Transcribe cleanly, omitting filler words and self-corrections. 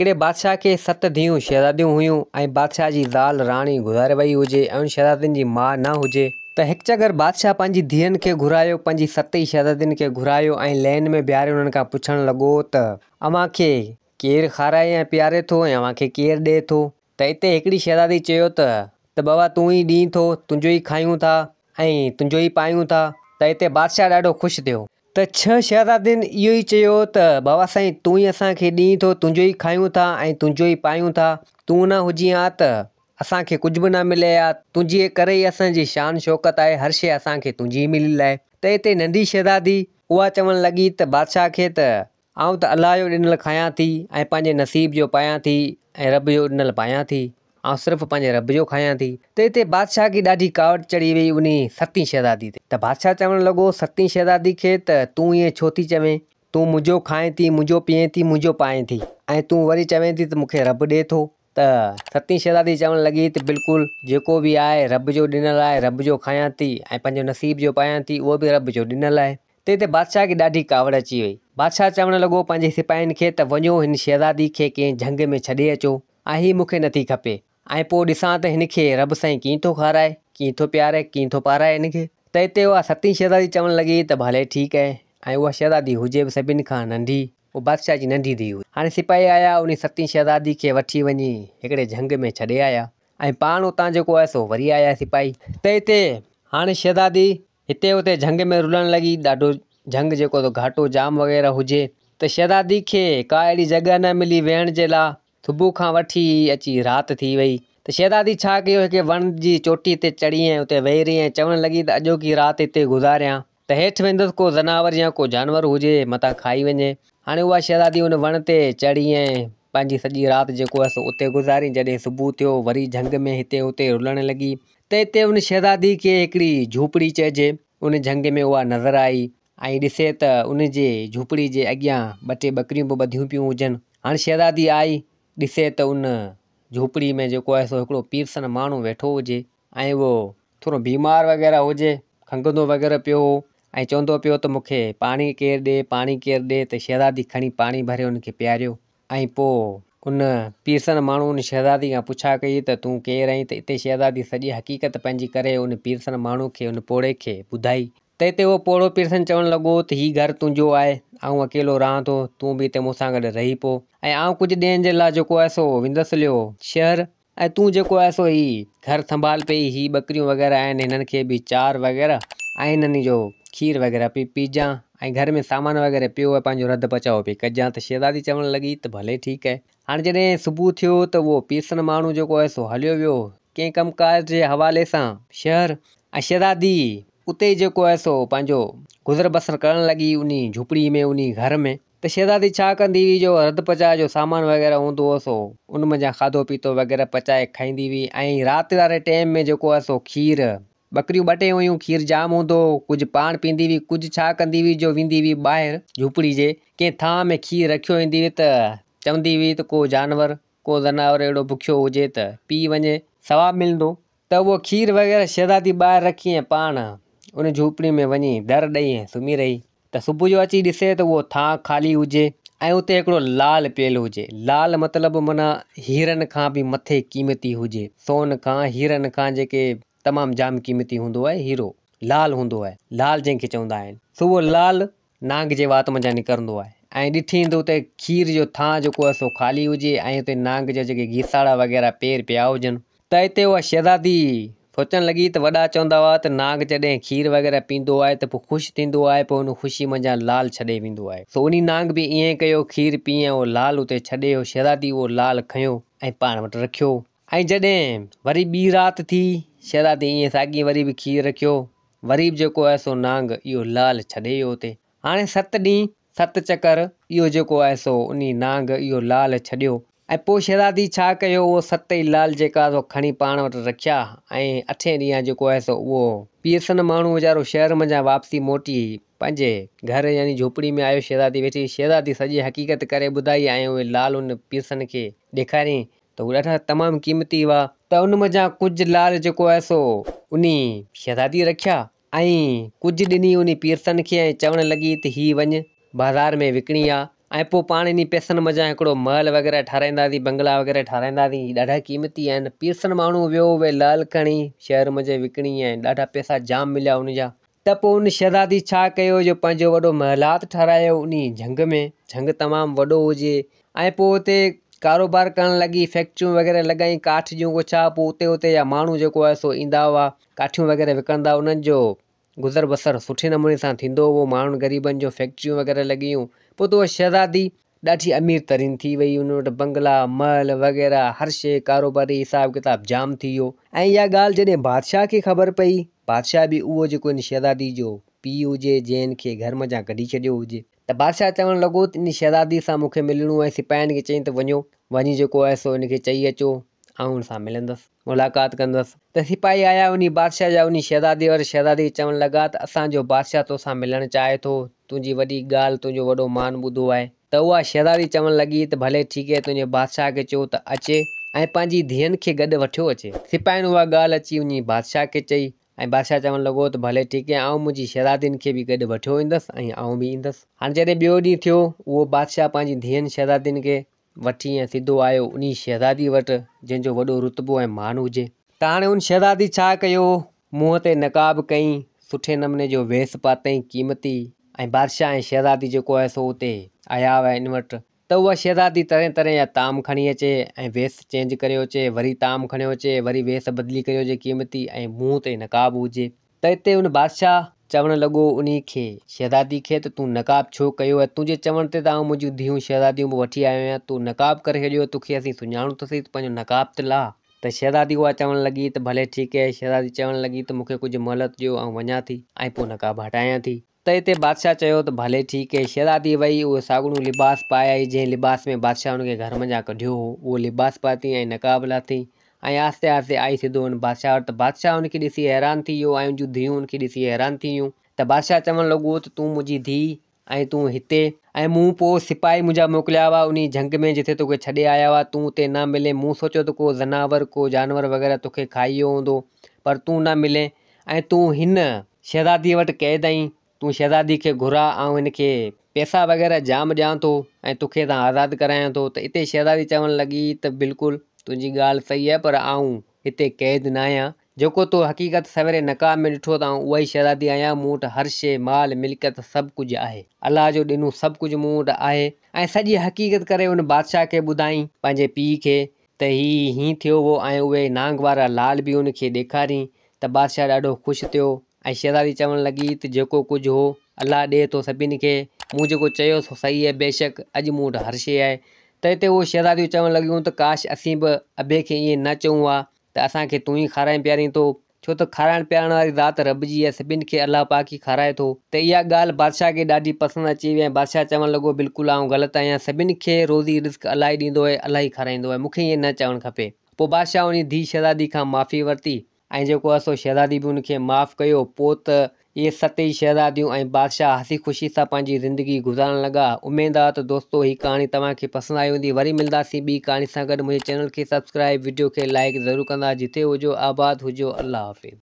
هڪڙي بادشاهه کي ست ڌيئون شهزاديون هيون ۽ بادشاهه جي زال راڻي گذاري وئي هجي ۽ ان شهزادين جي ماء نه هجي. ته هڪ چڪر بادشاهه پنهنجي ڌيئن کي گهرايو، پنهنجي ست ئي شهزادين کي گهرايو ۽ لين ۾ بيهاري انهن کان پڇڻ لڳو ته اوهان کي ڪير کارائي ۽ پياري ٿو ۽ اوهان کي ڪير ڏئي ٿو؟ ته اتي هڪڙي شهزادي چيو ته ته بابا تون ئي ڏين ٿو، تنهنجو ئي کايون ٿا ۽ تنهنجو ئي پايون ٿا. ته اتي بادشاهه ڏاڍو خوش ٿيو. ته ڇهه شهزادين اهو ئي چيو ته بابا سائين تون ئي اسان کي ڏين ٿو، تنهنجو ئي کايون ٿا ۽ تنهنجو ئي پايون ٿا، تون نه هجين ها ته اسان کي ڪجهه به نه ملي ها، تنهنجي ڪري ئي اسان جي شان شوڪت آهي، هر شيء اسان کي تنهنجي ئي مليل آهي. ته اتي ننڍي شهزادي اها چوڻ لڳي ته بادشاهه کي ته آئون ته الله جو ڏنل کايان ٿي ۽ پنهنجي نصيب جو پايان ٿي ۽ رب جو ڏنل پايان ٿي. آئون صرف پنهنجي رب جو کايان ٿي. ته اتي بادشاهه کي ڏاڍي ڪاوڙ چڙهي ويئي انهي ستين شهزادي تي. ته بادشاهه چوڻ لڳو ستين شهزادي کي ته تون ائين ڇو ٿي چوين؟ تون منهنجو کائين ٿي، منهنجو پيئين ٿي، منهنجو پائين ٿي ۽ تون وري چوين ٿي ته مون کي رب ڏئي ٿو. ته ستين شهزادي چوڻ لڳي ته بلڪل جيڪو به آهي رب جو ڏنل آهي، رب جو کايان ٿي ۽ پنهنجو نصيب جو پايان ٿي اهو به رب جو ڏنل آهي. تنهن تي بادشاهه کي ڏاڍي ڪاوڙ اچي وئي. بادشاهه چوڻ لڳو پنهنجي سپاهين کي ته وڃو هن شهزادي کي ڪنهن جهنگ ۾ ڇڏي اچو ۽ هي مون کي نٿي کپي ۽ پوء ڏسان ته هن کي رب سائين ڪيئن ٿو کارائي، ڪيئن ٿو پياري، ڪيئن ٿو پارائي هن کي. ته اتي اها ستين شهزادي چوڻ لڳي ته ڀلي ٺيڪ اهي ۽ اها شهزادي هجي به سڀني کان ننڍي، اها بادشاهه جي ننڍي ڌيء هئي. هاڻي سپاهي آيا انهي ستين شهزادي کي وٺي وڃي هڪڙي جهنگ ۾ ڇڏي آيا ۽ پاڻ اتان جيڪو آهي سو وري آيا سپاهي. ته اتي هاڻي شهزادي هتي هتي جهنگ ۾ رلڻ لڳي، ڏاڍو جهنگ جيڪو ته گهاٽو جام وغيره هجي ته شهزادي کي ڪا اهڙي جڳهه نه ملي ويهڻ جي لا، صبح کان وٺي اچي رات ٿي وئي ته شهزادي ڇا ڪيو هڪ وڻ جي چوٽي تي چڙهي ۽ اتي ويهي رهي ۽ چوڻ لڳي ته اڄوڪي رات هتي گذاريان ته هيٺ ويندس ڪو زناور يا ڪو جانور هجي متان کائي وڃي. هاڻي اها شهزادي ان وڻ تي چڙهي ۽ پنهنجي سڄي رات جيڪو آهي سو اتي گذاري، جڏهن صبح ٿيو وري جهنگ ۾ هتي هتي رلڻ لڳي ته اتي ان شهزادي کي هڪڙي جهوپڙي چئجي، ان جهنگ ۾ اها نظر آئي ۽ ڏسي ته ان جي جهوپڙي جي اڳيان ٻه ٽي ٻڪريون به ٻڌيون پيون هجن. هاڻ شهزادي آئي، ڏسي ته ان جهوپڙي ۾ جيڪو آهي سو هڪڙو پيرسن ماڻهو ويٺو هجي ۽ اهو ٿورو بيمار وغيره هجي، کنگهندو وغيره پيو هو ۽ چوندو پيو ته مون کي پاڻي ڪير ڏي، پاڻي ڪير ڏي ته شهزادي کڻي پاڻي ڀري ان کي پياريو. ۽ پوء ان پيرسن ماڻهو ان شهزادي کان پڇا ڪئي ته تون ڪير آهين ته اتي شهزادي سڄي حقيقت پنهنجي ڪري ان پيرسن ماڻهو کي ان پوڙهي کي ٻڌائي ته اتي اهو پوڙهو پيرسن چوڻ لڳو ته هي گهر تنهنجو آهي آئون اڪيلو رهان ٿو تون به هتي مون سان گڏ رهي پو ۽ آئون ڪجهه ڏينهن جي لاء جيڪو آهي سو ويندس هليو شهر ۽ تون جيڪو آهي سو هي گهر سنڀال پئي، هي ٻڪريون وغيره آهن هنن کي به چار وغيره ۽ هنن جو کير وغيره پي پيجان ۽ گهر ۾ سامان وغيره پيو آهي پنهنجو رڌ پچاء پئي ڪجان ته شهزادي چوڻ لڳي ته ڀلي ٺيڪ آهي. هاڻي جڏهن صبح ٿيو ته اهو پيرسن ماڻهو جيڪو آهي سو هليو ويو ڪنهن ڪم ڪار جي حوالي سان شهر ۽ شهزادي اتي ئي جيڪو آهي سو پنهنجو گذر بسر ڪرڻ لڳي انهي جهوپڙي ۾ انهي گهر ۾. ته شهزادي ڇا ڪندي هئي جو رڌ پچاء جو سامان وغيره هوندو هو سو ان منجهان کاڌو پيتو وغيره پچائي کائيندي هئي ۽ رات واري ٽيم ۾ جيڪو آهي سو کير، ٻڪريون ٻه ٽي هيون کير جام هوندو هو، ڪجهه پاڻ پيندي هئي ڪجهه ڇا ڪندي هئي جو ويندي هئي ٻاهر جهوپڙي جي ڪنهن ٿانء ۾ کير رکيو ايندي هئي ته چوندي هئي ته ڪو جانور ڪو زناور اهڙو بکيو هجي ته پي وڃي ثواب ملندو ته اهو کير وغيره شهزادي ٻاهر رکي ۽ پاڻ ان جهوپڙي ۾ وڃي در ڏئي ۽ سمهي رهي ته صبح جو اچي ڏسي ته اهو ٿانء خالي هجي ۽ اتي هڪڙو لعل پيل هجي. لعل مطلب معنيٰ هيرن کان به مٿي قيمتي هجي. سون کان، هيرن کان جيڪي تمام جام قيمتي هوندو آهي هيرو لعل هوندو آهي. لعل جنهن کي چوندا آهن. سو اهو لعل نانگ جي وات منجهان نڪرندو آهي ۽ ڏٺين ته اتي کير جو ٿانء جيڪو آهي سو خالي هجي ۽ اتي نانگ جا جيڪي گيساڙا وغيره پير پيا هجن ته اتي اها شهزادي سوچڻ لڳي ته وڏا چوندا هئا ته نانگ جڏهن کير وغيره پيندو آهي ته پوء خوش ٿيندو آهي پوء ان خوشي منجهان لعل ڇڏي ويندو آهي سو انهي نانگ به ائين ڪيو کير پي ۽ اهو لعل اتي ڇڏي ويو شهزادي اهو لعل کنيو ۽ پاڻ وٽ رکيو ۽ جڏهن وري ٻي رات ٿي شهزادي ائين ساڳي وري به کير رکيو وري به جيڪو آهي سو نانگ اهو لعل ڇڏي ويو اتي. هاڻي ست ڏينهن، ست چڪر، اهو جيڪو آهي سو انهي نانگ اهو لعل ڇڏيو ۽ پوء شهزادي ڇا ڪيو اهو ست ئي لعل جيڪا سو کڻي پاڻ وٽ رکيا ۽ اٺين ڏينهن جيڪو آهي سو اهو پيرسن ماڻهو ويچارو شهر منجهان واپسي موٽي پنهنجي گهر يعني جهوپڙي ۾ آيو شهزادي ويٺي شهزادي سڄي حقيقت ڪري ٻڌائي ۽ اهي لعل ان پيرسن کي ڏيکاريائين ته هو ڏاڍا تمام قيمتي هئا ته ان منجهان ڪجهه لعل جيڪو آهي سو انهي شهزاديء رکيا ۽ ڪجهه ڏني انهي پيرسن کي ۽ چوڻ لڳي ته هي وڃ بازار ۾ وڪڻي آ ۽ پوء پاڻ انهي پئسن منجهان هڪڙو محل وغيره ٺاراهينداسين، بنگلا وغيره ٺاراهينداسين، هي ڏاڍا قيمتي آهن. پيرسن ماڻهو ويو اهي لعل کڻي شهر منجهه وڪڻي ۽ ڏاڍا پئسا جام مليا ان جا. ته پوء ان شهزادي ڇا ڪيو جو پنهنجو وڏو محلات ٺاراهيو انهي جهنگ ۾، جهنگ تمام وڏو هجي ۽ پوء اتي ڪاروبار ڪرڻ لڳي، فيڪٽريون وغيره لڳائين ڪاٺ جون ڪو ڇا، پوء اتي اتي جا ماڻهو جيڪو آهي سو ايندا هئا، ڪاٺيون وغيره وڪڻندا انهن جو گذر بسر سٺي نموني سان ٿيندو هو، ماڻهن غريبن جو فيڪٽريون وغيره لڳيون، پوء ته اها شهزادي ڏاڍي امير ترين ٿي وئي، ان وٽ بنگلا، محل وغيره هر شيء ڪاروباري حساب ڪتاب جام ٿي ويو ۽ اها ڳالهه جڏهن بادشاهه کي خبر پئي، بادشاهه به اهو جيڪو ان شهزادي جو پيء هجي جنهن کي گهر منجهان ڪڍي ڇڏيو هجي ته بادشاهه چوڻ لڳو ته ان شهزادي سان مون کي ملڻو آهي، سپاهين کي چيائين ته وڃو، وڃي جيڪو آهي سو ان کي چئي اچو آئون ان سان ملندس، ملاقات ڪندس. ته سپاهي آيا انهي بادشاهه جا انهي شهزادي وٽ، شهزادي کي چوڻ لڳا ته اسان جو بادشاهه توسان ملڻ چاهي ٿو، تنهنجي وڏي ڳالهه، تنهنجو وڏو مان ٻڌو آهي. ته اها شهزادي چوڻ لڳي ته ڀلي ٺيڪ آهي، تنهنجي بادشاهه کي چئو ته اچي ۽ پنهنجي ڌيئن کي گڏ وٺيو اچي. سپاهين اها ڳالهه اچي وڃي بادشاهه کي چئي ۽ بادشاهه چوڻ لڳو ته ڀلي ٺيڪ آهي، آئون منهنجي شهزادين کي به گڏ وٺيو ايندس ۽ آئون به ايندس. هاڻي جڏهن ٻيو ڏينهن ٿيو، اهو بادشاهه پنهنجي ڌيئن شهزادين کي وٺي ۽ سڌو آيو انهي شهزادي وٽ، جنهن جو وڏو رتبو ۽ مان هجي. ته هاڻي ان شهزادي ڇا ڪيو؟ منهن تي نقاب ڪئين، سٺي نموني جو ويس پاتئين، قيمتي، ۽ بادشاهه ۽ شهزادي جيڪو آهي سو اتي آيا هئا ان وٽ، ته اها شهزادي طرحين طرحين جا طعام کڻي اچي ۽ ويس چينج ڪريو اچي، وري طعام کڻيو اچي، وري ويس بدلي ڪريو اچي قيمتي ۽ منهن تي نقاب هجي. ته اتي ان بادشاهه چوڻ لڳو انهي کي، شهزادي کي، ته تون نقاب ڇو ڪيو ۽ تنهنجي چوڻ تي ته آئون منهنجون ڌيئون شهزاديون به وٺي آيو آهيان، تو نقاب ڪري ڇڏيو، توکي اسين سڃاڻون ته سهي، تون پنهنجو نقاب ته لاهه. ته شهزادي اها چوڻ لڳي ته ڀلي ٺيڪ آهي، شهزادي چوڻ لڳي ته مون کي ڪجهه مهلت ڏيو، آئون وڃان ٿي ۽ پوء نقاب هٽايان ٿي. ته اتي بادشاهه چيو ته ڀلي ٺيڪ آهي، شهزادي وئي، اهو ساڳڻو لباس پائي آئي، جنهن لباس ۾ بادشاهه هن کي گهر منجهان ڪڍيو هو، اهو لباس پاتائين ۽ نقاب لاٿائين ۽ آهستي آهستي آئي سڌو ان بادشاهه وٽ ته بادشاهه هن کي ڏسي حيران ٿي ويو ۽ ان جون ڌيئون هن کي ڏسي حيران ٿي ويون ته بادشاهه چوڻ لڳو ته تون منهنجي ڌيء ۽ تون هتي ۽ مون پوء سپاهي منهنجا موڪليا هئا انهي جهنگ ۾ جتي توکي ڇڏي آيا هئا تون اتي نه ملين مون سوچيو ته ڪو زناور ڪو جانور وغيره توکي کائي ويو هوندو پر تون نه ملين ۽ تون هن شهزاديء وٽ قيد آهين، تون شهزادي کي گهراء، آئون هن کي پئسا وغيره جام ڏيان ٿو ۽ توکي هتان آزاد ڪرايان ٿو ته اتي شهزادي چوڻ لڳي ته بلڪل تنهنجي ڳالهه صحيح آهي پر آئون هتي قيد ناهيان، جيڪو تو حقيقت سويري نقاب ۾ ڏٺو ته آئون اها ئي شهزادي آهيان، مون وٽ هر شيء، مال، ملڪيت سڀ ڪجهه آهي، الله جو ڏنو سڀ ڪجهه مون وٽ آهي ۽ سڄي حقيقت ڪري ان بادشاهه کي ٻڌائين، پنهنجي پيء کي ته هي هيئن ٿيو هو ۽ اهي نانگ وارا لال به ان کي ڏيکارين ته بادشاهه ڏاڍو خوش ٿيو ۽ شهزادي چوڻ لڳي ته جيڪو ڪجهه هو الله ڏئي ٿو سڀني کي، مون جيڪو چيو سو صحيح آهي بيشڪ اڄ مون وٽ هر شيء آهي. ته اتي اهي شهزاديون چوڻ لڳيون ته ڪاش اسين به ابي کي ائين نه چئون ها ته اسان کي تون ئي کارائين پيارين ٿو، ڇو ته کارائڻ پيارڻ واري ذات رب جي آهي، سڀن کي الله پاڪ ئي کارائي ٿو. ته اها ڳالهه بادشاهه کي ڏاڍي پسند اچي وئي ۽ بادشاهه چوڻ لڳو بلڪل آئون غلط آهيان، سڀن کي روزي رزق الله ئي ڏيندو آهي، الله ئي کارائيندو آهي، مون کي ائين نه چوڻ کپي. پوء بادشاهه انهي ڌيء شهزادي کان معافي ورتي ۽ جيڪو آهي سو شهزادي به ان کي معاف ڪيو، پوء ته اهي ست ئي شهزاديون ۽ بادشاهه هسي خوشي سان پنهنجي زندگي گذارڻ لڳا. اميد آ ته دوستو هي ڪهاڻي توهان کي پسند آئي هوندي. وري ملداسين ٻي ڪهاڻي سان گڏ. منهنجي چينل کي سبسڪرائيب وڊيو کي لائيڪ ضرور ڪندا. جتي هجو آباد هجو الله حافظ.